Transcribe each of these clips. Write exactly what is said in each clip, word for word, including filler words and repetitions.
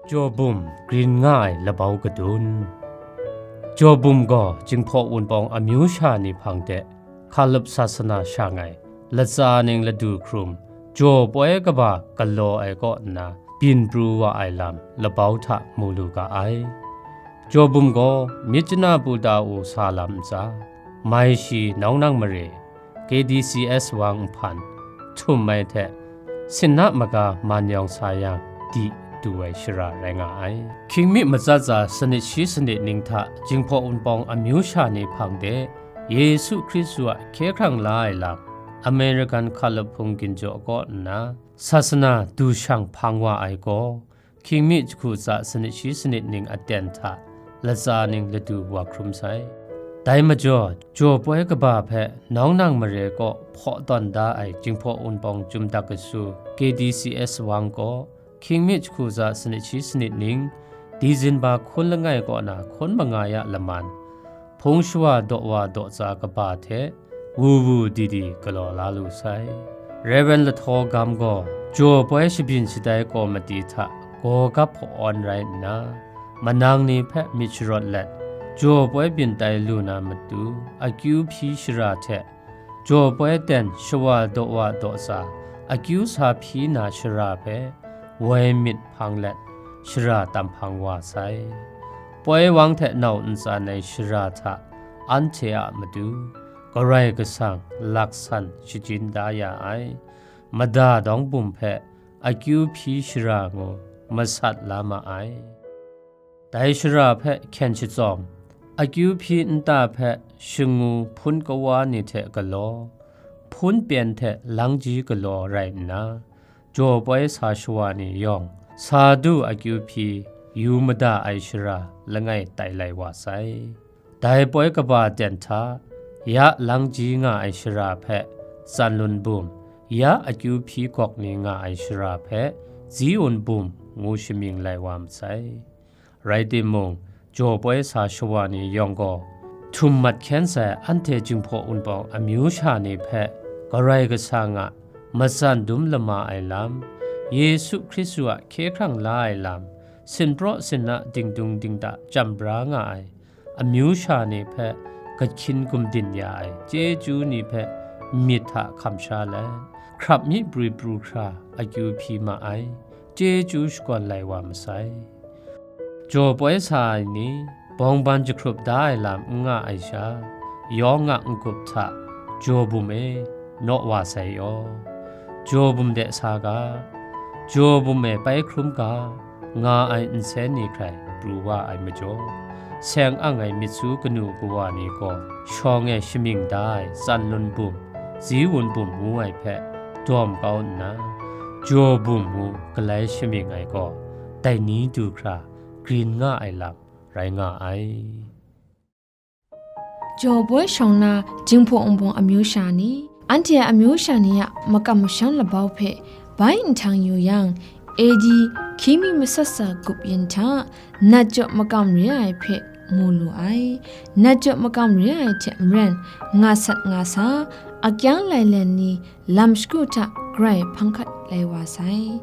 Jaw bum grin nga ai labau kadun. Jaw bum gaw Jinghpaw Wunpawng amyu sha ni hpang de hkalup sasana shang ai, latsa ning ladu hkrum, jaw poi kaba galaw ai kaw nna byin pru wa ai lam labau hta mu lu ga ai. Jaw bum gaw myit chana pu ta u sa lam ntsa, mai shi nawng nang mare, K D C S wang nhpan, htum ai hte, sinna maga man yawng sa yang, di du ai shara rai nga ai. Hkying mi matsatsa sanit shi sanit ning hta Jinghpaw Wunpawng amyu sha ni hpang de Yesu Hkristu a hkye hkrang la ai lam, American hkalup hpung ginjaw kaw nna, sasana du shang hpang wa ai gaw, hkying mi jahku tsa sanit shi sanit ning aten hta latsa ning ladu wa hkrum sai. Dai majaw, jaw poi kaba hpe nawng nang mare kaw hpaw tawn da ai Jinghpaw Wunpawng Chyum Dak Kasu K D C S wang gaw, hkying mi jahku tsa sanit shi sanit ning, Dizenba hkun langai kaw na hkun manga ya laman, hpung shawa daw wa daw tsa kaba hte wu wu di di galaw la lu sai. Reverend Lahtaw Gam gaw jaw poi shabyin shatai kawmati hta gaw gap hpaw awn rai nna, manang ni hpe myit sharawt let, jaw poi byin tai lu na matu, akyu hpyi shara hte, jaw poi ten shawa daw wa daw tsa, akyu sa hpyi na shara hpe woi myit hpang let, shara tam hpang wa sai. Poi wang hte nau ntsan ai shara hta anhte a matu Karai Kasang laksan shajin da ya ai, mada dawng bum hpe akyu hpyi shara ngu masat la ma ai. Dai shara hpe hkyen shatsawm, akyu hpyi nta hpe shangu hpun kawa ni hte galaw, hpun pyen hte langji galaw rai nna, jaw poi sa shawa ni yawng, sa du akyu hpyi yu mada ai shara langai tai lai wa sai. Dai poi kaba ten hta, ya langji nga ai shara hpe tsanlun bum, ya akyu hpyi gawk ni nga ai shara hpe ziwun bum ngu shamying lai wa masai. Rai timung, jaw poi sa shawa ni yawng gaw, htum mat hkyen sai anhte Jinghpaw Wunpawng amyu sha ni hpe Karai Kasang a matsan dum lama ai lam, Yesu Hkristu a hkye hkrang la ai lam, sinpraw sinna dingdung dingda chyam bra nga ai, amyu sha ni hpe kahkyin gumdin ya ai chyeju ni hpe myit hta hkam sha let, hkrap mi pru pru hkra akyu hpyi ma ai, chyeju shakawn lai wa masai. Jaw poi sa ai ni, bawng ban jahkrup da ai lam n nga ai sha, yawng a n-gup hta, jaw bum e, naw wa sai yaw, jaw bum de sa ga, jaw bum e pai hkrum ga, nga ai nsen ni hkrai pru wa ai majaw, seng ang ai myit su kanu kawa ni gaw shawng e shamying da ai tsanlun bum, ziwun bum ngu ai hpe dawm kau nna, jaw bum ngu galai shamying ai gaw, dai ni du hkra grin nga ai lam rai nga ai. Jaw poi shawng na Jinghpaw Wunpawng amyu sha ni, anhte a amyu sha ni a makam masham labau hpe bai nhtang yu yang, A D hkying mi masatsa gup yin hta, nat jaw makam re ai hpe mu lu ai. Nat jaw makam re ai hte maren, nga sat nga sa, akyang lailen ni lam shagu hta grai hpang hkat lai wa sai.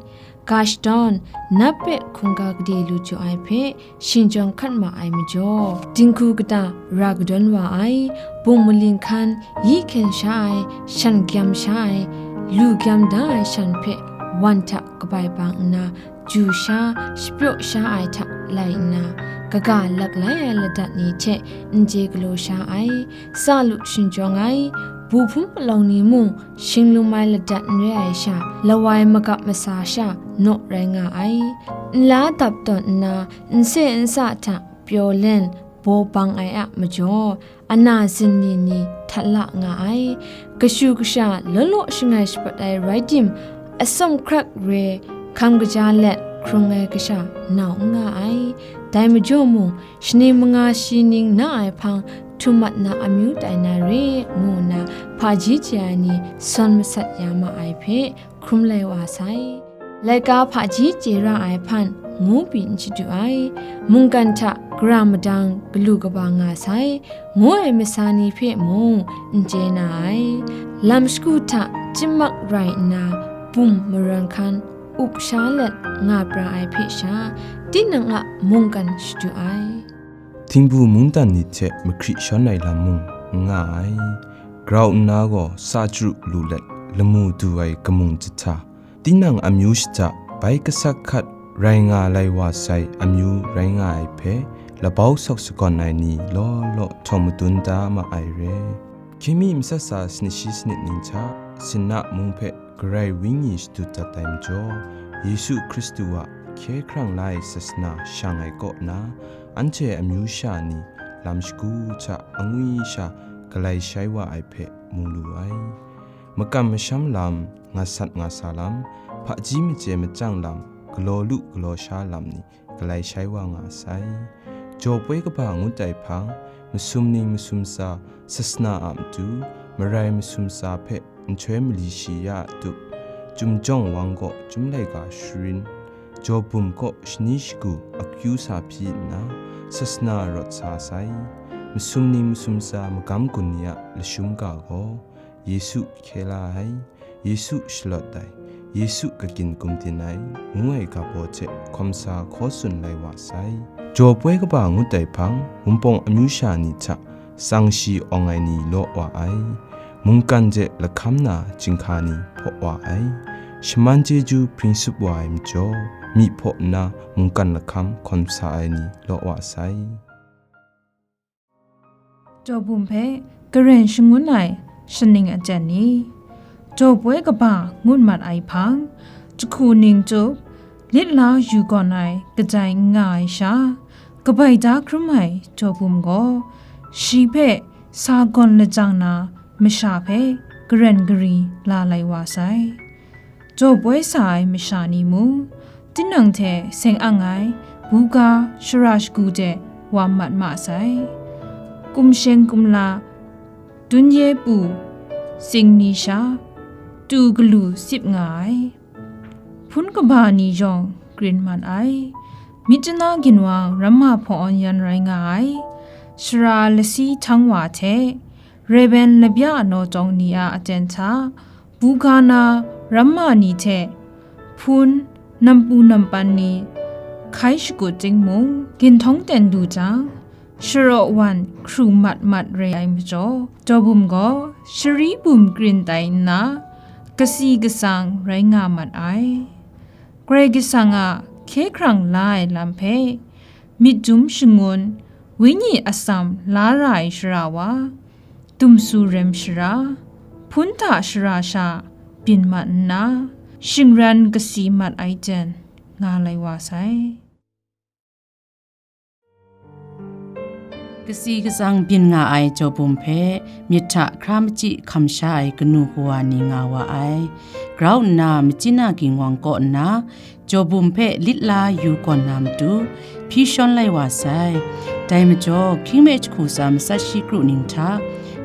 Ga shadawn, nap pe hkungga gade lu jaw ai hpe, shingjawng hkat ma ai majaw, dinghku kata ra kadawn wa ai, bung maling hkan, yi hkyen sha ai, shan gyam sha ai, lu gyam da ai shan hpe wan hta kabai bang nna, ju sha, shapyaw sha ai hta lai nna, kaga laklai ai ladat ni hte n chye galaw sha ai, sa lu shingjawng ai, bu hpum palawng ni mung, shing lum ai ladat n re ai sha, lawai magap masa sha naw rai nga ai. Nla dap tawn nna, nse nsa hta pyaw len baw bang ai a majaw, ana zinli ni htat la nga ai. Kashu kasha law law shangai shapat ai rai tim, atsawm hkrak re hkam kaja let hkrung ai kasha nau n nga ai. Dai majaw mung, shaning manga shi ning na ai hpang htum mat na amyu tai na re, ngu nna hpaji chye ai ni sawn masat ya ma ai hpe hkrum lai wa sai. Laika hpaji chye ra ai hpan ngu pyi n shadu ai, mungkan hta gara madang galu kaba nga sai, ngu ai masa ni hpe mung n chye na ai. Lam shagu hta chyinmak rai nna, bum marawn hkan up sha let nga pra ai hpe sha, Tinang a mungkan shadu ai. Htingbu mungdan ni hte mahkri shawn ai lam mung n nga ai. Grau nna gaw sa chyaru lu let lamu du ai kamung jahta, tinang amyu shada bai kasak hkat rai nga lai wa sai amyu rai nga ai hpe, labau sawk sagawn ai ni law law htawng madun da ma ai re. Hkying mi matsat sa sanit shi sanit ning hta, Sinna mung hpe Karai Wenyi shadut dat ai majaw, Yesu Hkristu a hkye hkrang la ai sasana shang ai kaw na, anhte amyu sha ni lam shagu hta angwi sha galai shai wa ai hpe mu lu ai. Makam masham lam, ngasat ngasa lam, hpaji mace machyang lam, galaw lu galaw sha lam ni galai shai wa nga sai. Jaw poi kaba ngut ai hpang, masum ning masum tsa, sasana a matu, marai masum tsa hpe nhtoi mali shi ya a tup, Chyum jawng wang gaw chyum laika sharin, jaw bum kaw shani shagu akyu sa hpyi nna, sasana rawt sa sai. Masum ning masum tsa magam gun ni a lashum ga gaw, Yesu hkye la ai, Yesu shalawt ai, Yesu kakin gumdin ai, ngu ai ga baw hte hkawm sa hkaw tsun lai wa sai. Jaw poi kaba ngut ai hpang, Wunpawng amyu sha ni hta tsang shi awng ai ni law wa ai, mungkan hte lahkam na chyinghka ni hpaw wa ai, shaman chyeju hpring sup wa ai majaw, myi hpaw nna mungkan lahkam hkawm sa ai ni law wa sai. Jaw bum hpe karen shangun ai shaning aten ni, jaw poi kaba ngut mat ai hpang, jahku ning tup, lit la yu gawn ai kadai n nga ai sha, kabai da hkrum ai jaw bum gaw, shi hpe sa gawn lajang na masha hpe karen gari la lai wa sai. Jaw poi sa ai masha ni mung, tinang hte seng ang ai buga shara shagu de wa mat ma sai. Kumshing kumla, dun ye pu, tsing ni sha, tu galu sip nga ai. Hpun kaba ni yawng grin mat ai. Myitkyina ginwang ramma hpawn yan rai nga ai. Sara lasi htang wa hte, Reven labya naw tawng ni a aten hta, buga na ramma ni hte hpun nampu nampan ni hkai shakut timung, ginhtawng ten du jang, sharaw wan hkru mat mat re ai majaw, jaw bum gaw shari bum krin tai nna, kasi kasang rai nga mat ai. Karai Kasang a hkye hkrang la ai lam hpe, myit dum shangun, Wenyi atsam la ra ai shara wa, dumsu rem shara, hpun hta shara sha byin mat nna, shingran kasi mat ai jen nga lai wa sai. Kasi kasang byin nga ai jaw bum hpe myit hta hkra machyi hkam sha ai kanu kawa ni nga wa ai. Grau nna, myitkyina ginwang kaw nna, jaw bum hpe lit la yu gawn na matu, hpyi shawn lai wa sai. Dai majaw, hkying me jahku tsa matsat shi kru ning hta,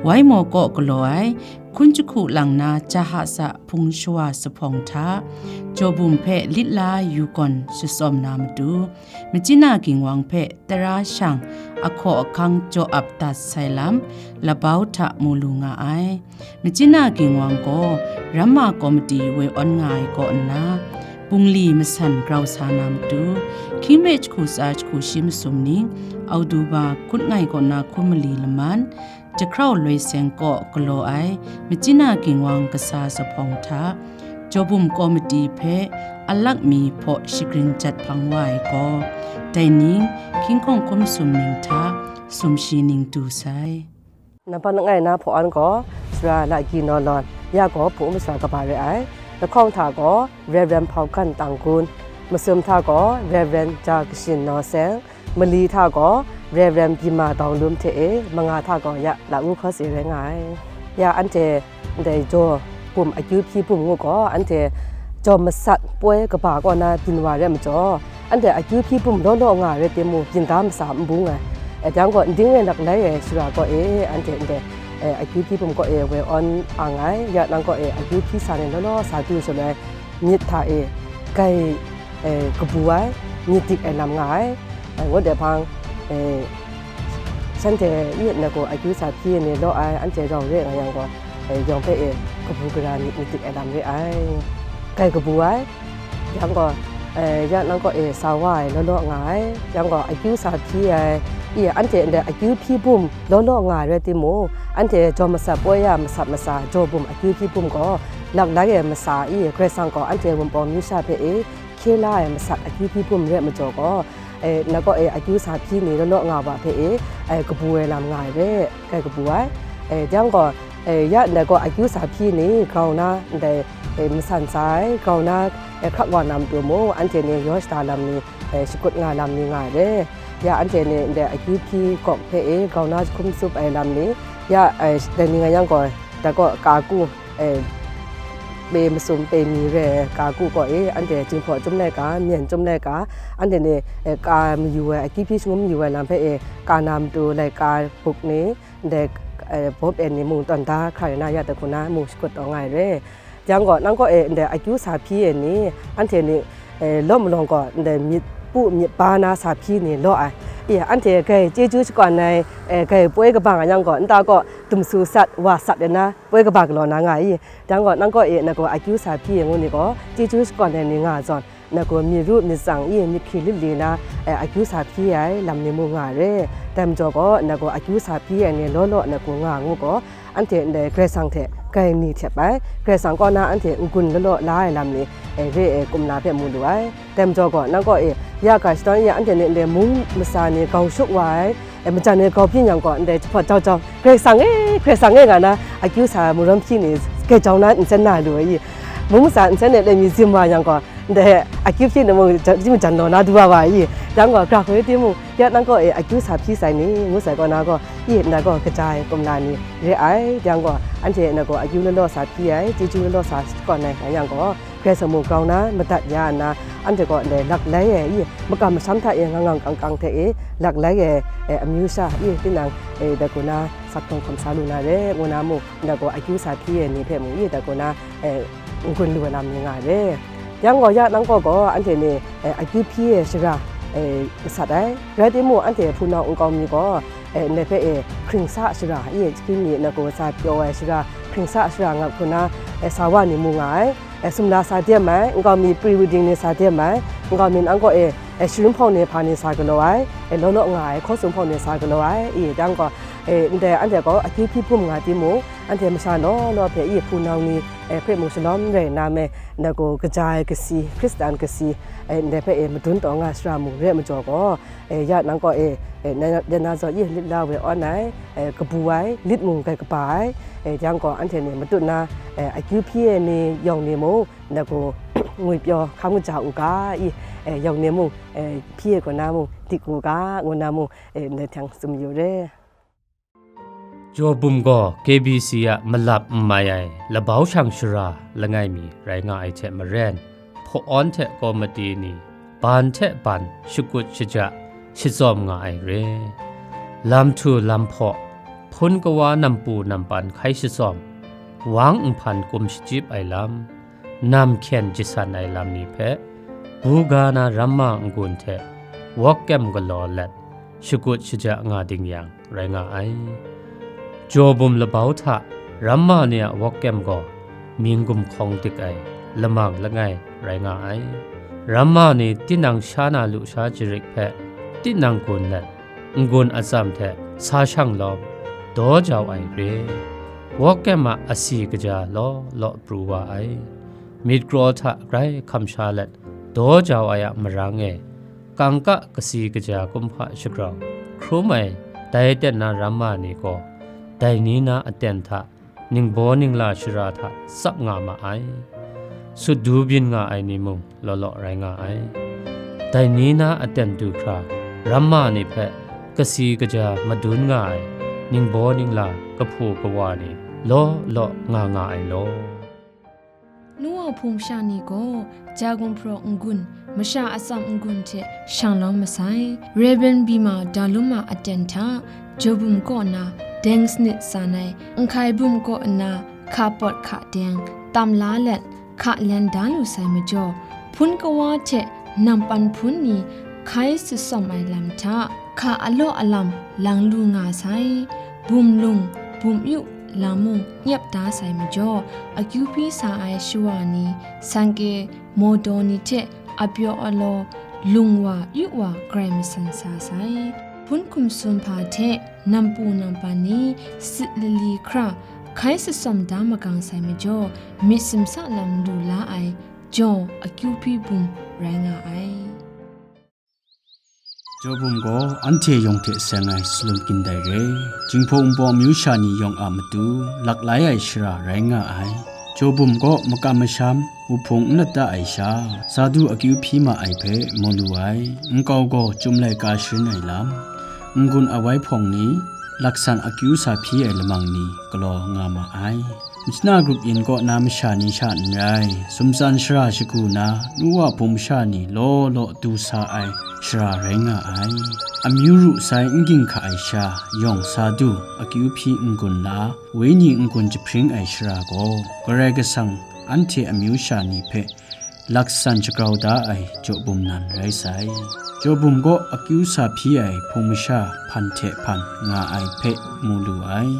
wai maw kaw galaw ai, hkun jahku lang na jaha sa hpung shawa sa hpawng hta, jaw bum hpe lit la yu gawn shatsawm na matu, myitkyina ginwang hpe tara shang ahkaw ahkang jaw ap dat sai lam, labau hta mu lu nga ai. Myitkyina ginwang gaw ramma komiti woi awn nga ai kaw nna, bungli masan grau sa na matu, hkying me jahku tsa jahku shi masum ni, Oktoba hkun ngai kaw na hkun mali laman, jahkrau loi seng kaw galaw ai myitkyina ginwang kasa sa hpawng hta, jaw bum komiti hpe alak mi hpaw shagrin jat hpang wa ai gaw, dai ning, hkying hkawng hkun masum ning hta, sumshi ning du sai. Nampat langai na hpaw an gaw, Sara Laki Naw Lawn, ya gaw hpung masha kaba re ai. Lahkawng hta gaw, Rev. Hpau Kan Tang Gun, masum hta gaw, Rev. Ja Kashin Naw Seng, mali hta gaw, Rev. Byima Dawng Lum hte e, manga hta gaw, ya Lahu Hkaw Se rai nga ai. Ya anhte ndai jaw bum akyu hpyi bum ngu gaw, anhte jaw masat poi kaba kaw na byin wa re ai majaw, anhte akyu hpyi bum law law nga rai timung, byin da masa n bung ai. E, yang gaw, nding e nak lai ai shara kaw e, anhte ndai, e, akyu hpyi bum kaw e woi awn ang ai, ya nang kaw e akyu hpyi sa ni law law sa du shaloi, myit hta e gai, e, kabu ai, myit dik ai lam nga ai, e, ngut ai hpang, e, shanhte yawng na gaw akyu sa hpyi ni law ai, anhte rau re nga yang gaw, e, yawng hpe e kabu gara myit myit dik ai lam re ai, gai kabu ai, yang gaw, E, ya nang kaw e sa wa ai law law nga ai, yang gaw akyu sa hpyi ai, i, anhte ndai akyu hpyi bum law law nga ai rai timung, anhte jaw masat poi ya masat masa jaw bum akyu hpyi bum gaw, laklai ai masa i, Karai Kasang gaw anhte Wunpawng amyu sha hpe e hkye la ai masat akyu hpyi bum rai majaw gaw, e, nang kaw e akyu sa hpyi ni law law nga wa hpe e, e, kabu ai lam nga ai re, kai kabu ai. E, yang gaw, e, ya ndai gaw akyu sa hpyi ni grau na ndai, e, masan sa ai, grau na, e, hkrak wa na matu mung, anhte ni yaw shada lam ni, e, shakut nga lam ni nga ai re. Ya anhte ni ndai akyu hpyi gawk hpe e grau na jahkum tsup ai lam ni, ya, e, dai ni nga yang gaw, dai gaw ka ku, e, pe masum pe mi re ai ka ku kaw e, anhte jinghpaw chyum laika, myen chyum laika, anhte ni, e, ka mayu ai, akyu hpyi shangun mayu ai lam hpe e, ka na matu laika buk ni, ndai, e, bawp e ni mung tawn da hkra rai na ya dat hku na mung shakut taw nga ai re. Yang gaw, nang kaw e ndai akyu sa hpyi e ni, anhte ni, e, law malawng gaw, ndai myit pu myit ba na sa hpyi ni law ai. I, anhte grai chyeju shakawn ai, e, grai poi kaba nga yang gaw, nta kaw dumsu sat, wa sat ai na, poi kaba galaw na nga i. Yang gaw, nang kaw e nang gaw akyu sa hpyi e ngu ni gaw, chyeju shakawn ai ni nga zawn, nang gaw myit ru myit tsang i myit hkri lit li na, e, akyu sa hpyi ai lam ni mung nga re. Dai majaw gaw, nang gaw akyu sa hpyi ai ni law law nang gaw nga ngu gaw, anhte ndai Karai Kasang hte grai ni htep ai, Karai Kasang kaw na anhte n-gun law law la ai lam ni, e, re ai kumla hpe mu lu ai. Dai majaw gaw, nang kaw e, ya ga shadawn e anhte ni ndai mung masa ni grau shuk wa ai, e, majan ni grau byin yang gaw, ndai jahpawt jau jau, Karai Kasang e, Karai Kasang e nga na, akyu sa marawn hpyi ni grai jau na nsen na lu ai i, mung masa nsen e lai mi zim wa yang gaw, ndai akyu hpyi ni mung ja-, majan law na du wa wa ai i, yang gaw, gra hkoi timung, ya nang kaw e akyu sa hpyi sai ni, ngu sai kaw na gaw, i, ndai gaw kaja ai kumla ni re ai, yang gaw, anhte nang gaw akyu law law sa hpyi ai, chyeju law law sa shakawn ai, nga yang gaw, Karai Kasang mung grau na madat ya nna, anhte gaw ndai lak lai ai i, makam masham hta e ngang ngang kang kang hte e, lak lai ai, e, amyu sha i, tinang, e, dai gaw na, sat hkawng hkawm sa lu na re, ngu na mung, ndai gaw akyu sa hpyi ai ni hpe mung i, dai gaw na, e, n-gun lu ai lam ni nga re. Yang gaw, ya nang kaw gaw, anhte ni, e, akyu hpyi ai shara, e, masat ai. Rai timung, anhte hpunau nkau mi gaw, e, ndai hpe, e, hkring sa shara, i, hkying mi nang gaw sa pyaw ai shara, hkring sa shara nga hku na, e, sa wa ni mu nga ai. E, sumla sa dem ai, nkau mi pre-wedding ni sa dem ai, nkau mi nang kaw e, e, sharin hpawng ni hpa ni sa galaw ai, e, law law nga ai, hkaw sung hpawng ni sa galaw ai, i, yang gaw, e, ndai anhte gaw akyu hpyi hpum nga timung, anhte masha law law hpe, i, hpunau ni, e, hpe mung shalawm rai nna me, nang gaw kaja ai kasi, Hkristan kasi, e, ndai hpe, e, madun taw nga shara mung re ai majaw gaw, e, ya nang kaw e, e, na, ya na zawn, i, lit la we awn ai, e, kabu ai, lit mung grai kaba ai, e, yang gaw anhte ni matut na, e, akyu hpyi ai ni yawng ni mung, nang gaw ngwipyaw hkam kaja u ga i, e, yawng ni mung, e, hpyi ai kaw na mung dik u ga, ngu na mung, e, ndai hte tsun yu re. Jaw bum gaw K B C a malap n mai ai labau shang shara langai mi rai nga ai hte maren, hpaw-awn hte kawmati ni ban hte ban shakut shaja shitsawm nga ai re. Lam htu lam hpaw, hpun kawa nampu nampan hkai shitsawm, wang nhpan kum shachyip ai lam, nam hkyen jasan ai lam ni hpe, buga na ramma n-gun hte wawk kyem galaw let, shakut shaja nga ding yang rai nga ai. Jaw bum labau hta ramma ni a wawk kyem gaw, mying gumhkawng dik ai lamang langai rai nga ai. Ramma ni tinang sha na lusha jarik hpe tinang gun let, n-gun atsam hte sa shang lawm, daw jau ai re. Wawk kyem a asi kaja law law pru wa ai. Myit kraw hta grai hkam sha let, daw jau ai a marang e, kangka kasi kaja kumhpa shagrau hkrum ai dai aten na ramma ni gaw, dai ni na aten hta ningbaw ningla shara hta tsap nga ma ai. Sut du byin nga ai ni mung law law rai nga ai. Dai ni na aten du hkra, ramma ni hpe kasi kaja madun nga ai ningbaw ningla kahpu kawa ni law law nga nga ai law. Nu wa hpung sha ni gaw, ja gumhpraw n-gun, masha atsam n-gun hte shang lawm masai. Rev. Bima Daluma aten hta, jaw bum kaw nna deng sanit san ai, nhkai bum kaw nna hka pawt hka deng tam la let, hka len da lu sai majaw, hpun kawa hte nampan hpun ni hkai sitsawm ai lam hta, hka alaw alam lang lu nga sai, bum lung, bum yu lam mung nyep da sai majaw, akyu hpyi sa ai shawa ni, sangke mawdaw ni hte apyaw alaw, lung wa yu wa grai masan sa sai. Hpun hkum sum hpa hte nampu nampan ni sit lali hkra hkai tsawm da magang sai majaw, myit simsa lam lu la ai jaw akyu hpyi bum rai nga ai. Jaw bum gaw anhte yawng hte seng ai salum kyin dai re. Jinghpaw Wunpawng amyu sha ni yawng a matu laklai ai shara rai nga ai. Jaw bum gaw makam masham, wuhpung n lata ai sha, sa du akyu hpyi ma ai hpe mu lu ai. Nkau gaw chyum laika sharin ai lam, n-gun awai hpawng ni, laksan akyu sa hpyi ai lamang ni galaw nga ma ai. Machana grup yin kaw na masha ni sha n rai, sumtsan shara shagu na, nu wa hpung masha ni law law du sa ai shara rai nga ai. Amyu ru sai n ging hka ai sha, yawng sa du, akyu hpyi n-gun la, wenyi n-gun jahpring ai shara gaw, Karai Kasang anhte amyu sha ni hpe laksan shagrau da ai jaw bum nan rai sai. Jaw bum gaw akyu sa hpyi ai hpung masha hpan hte hpan nga ai hpe mu lu ai.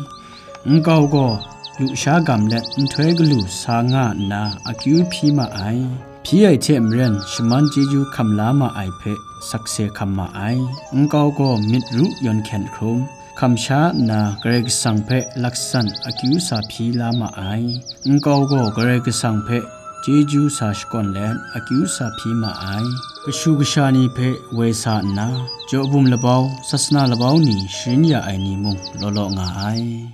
Nkau gaw lusha gam let nhtoi galu sa nga nna akyu hpyi ma ai. Hpyi ai hte maren shaman chyeju hkam la ma ai hpe sakse hkam ma ai. Nkau gaw myit ru yawn hkyen hkrum, hkam sha nna Karai Kasang hpe laksan akyu sa hpyi la ma ai. Nkau gaw Karai Kasang hpe chyeju sa shakawn let akyu sa hpyi ma ai. Kashu kasha ni hpe woi sa nna, jaw bum labau, sasana labau ni sharin ya ai ni mung law law nga ai.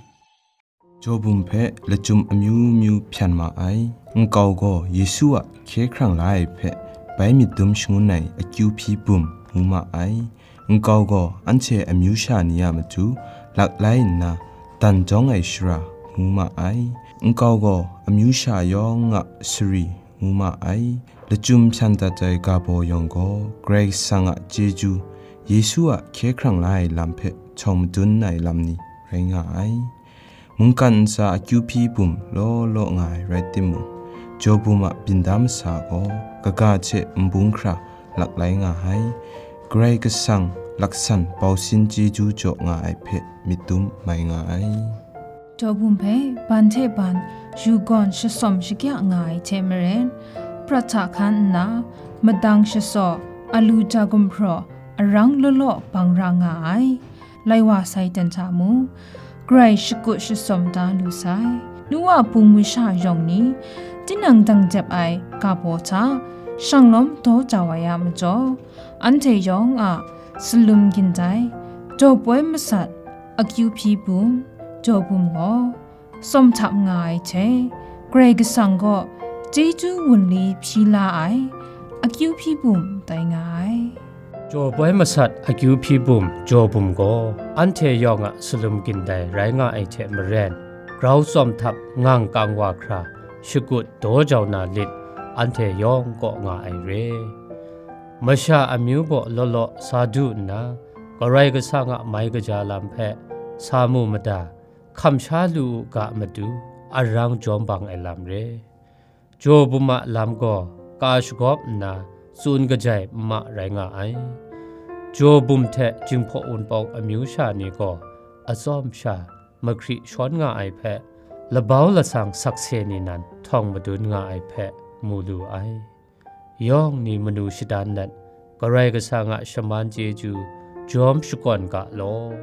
Jaw bum hpe lachyum amyu myu hpyan ma ai. Nkau gaw Yesu a hkye hkrang la ai hpe bai myit dum shangun ai akyu hpyi bum ngu ma ai. Nkau gaw anhte amyu sha ni a matu laklai nna dan jawng ai shara ngu ma ai. Nkau gaw amyu sha yawng a sari ngu ma ai. Lachyum hpyan dat ai ga baw yawng gaw Karai Kasang a chyeju, Yesu a hkye hkrang la ai lam hpe htawng madun ai lam ni rai nga ai. Mungkan ntsa akyu hpyi bum law law nga ai rai timung, jaw bum a byin da masa gaw kaga hte nbung hkra laklai nga ai. Karai Kasang laksan bausin chyeju jaw nga ai hpe myit dum mai nga ai. Jaw bum hpe ban hte ban yu gawn shasawm shakya nga ai hte maren, prat hta hkan nna, madang shasaw, alu ja gumhpraw, arang law law bang ra nga ai. Lai wa sai ten hta mu, grai shakut shasawm da lu sai. Nu wa hpung masha yawng ni, tinang dang jep ai ga baw hta, shanglawm daw jau ai a majaw, anhte yawng a salum gindai, daw poi masat, akyu hpyi bum, jaw bum gaw, tsawm htap nga ai hte, Karai Kasang gaw chyeju wunli hpyi la ai, akyu hpyi bum tai nga ai. Jaw poi masat akyu hpyi bum jaw bum gaw, anhte yawng a salum gindai rai nga ai hte maren, grau tsawm htap ngang kang wa hkra, shakut daw jau na lit, anhte yawng kaw nga ai re. Masha amyu baw law law sa du nna, Karai Kasang a mai kaja lam hpe sa mu mada, hkam sha lu u ga matu, arang jawm bang ai lam re. Jaw bum a lam gaw ka shagawp nna tsun kajai n ma rai nga ai. Jaw bum hte Jinghpaw Wunpawng amyu sha ni gaw atsawm sha mahkri shawn nga ai hpe, labau lasang sakse ni nan htawng madun nga ai hpe mu lu ai. Yawng ni manu shadan let, Karai Kasang a shaman chyeju jawm shakawn ga law.